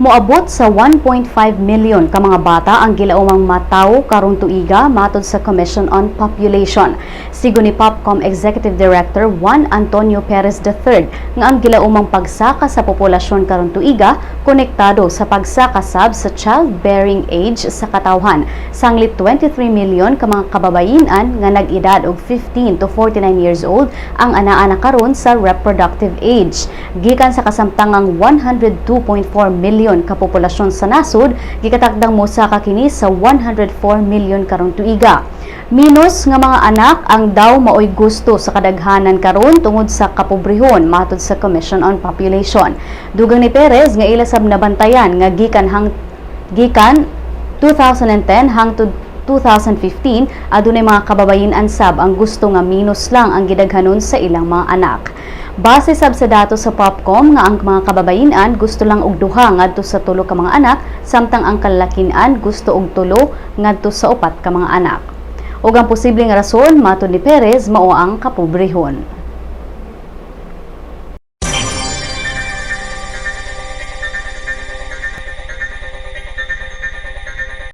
Moabot sa 1.5 million ka mga bata ang gilaumang matawo karong tuiga, matod sa Commission on Population. Sigon ni Popcom Executive Director Juan Antonio Perez III nga ang gilaumang pagsaka sa populasyon karong tuiga konektado sa pagsaka sab sa childbearing age sa katawhan. Sanglit 23 million ka mga kababayenan nga nag-edad og 15 to 49 years old ang anaa na karon sa reproductive age. Gikan sa kasamtangang 102.4 million ka populasyon sa nasod, gikatakdang mosaka kini sa 104 million karong tuiga. Minos nga mga anak ang daw maoy gusto sa kadaghanan karon tungod sa kapobrehon, matod sa Commission on Population. Dugang ni Perez nga ila sab nabantayan nga gikan 2010 hangtod 2015, adunay mga kababayen-an sab ang gusto nga minos lang ang gidaghanon sa ilang mga anak. Base sab sa datos sa Popcom nga ang mga kababayen-an gusto lang og 2 ngadto sa 3 ka mga anak, samtang ang kalalakian gusto og 3 ngadto sa 4 ka mga anak. Ug ang posibleng rason, matod ni Perez, mao ang kapobrehon.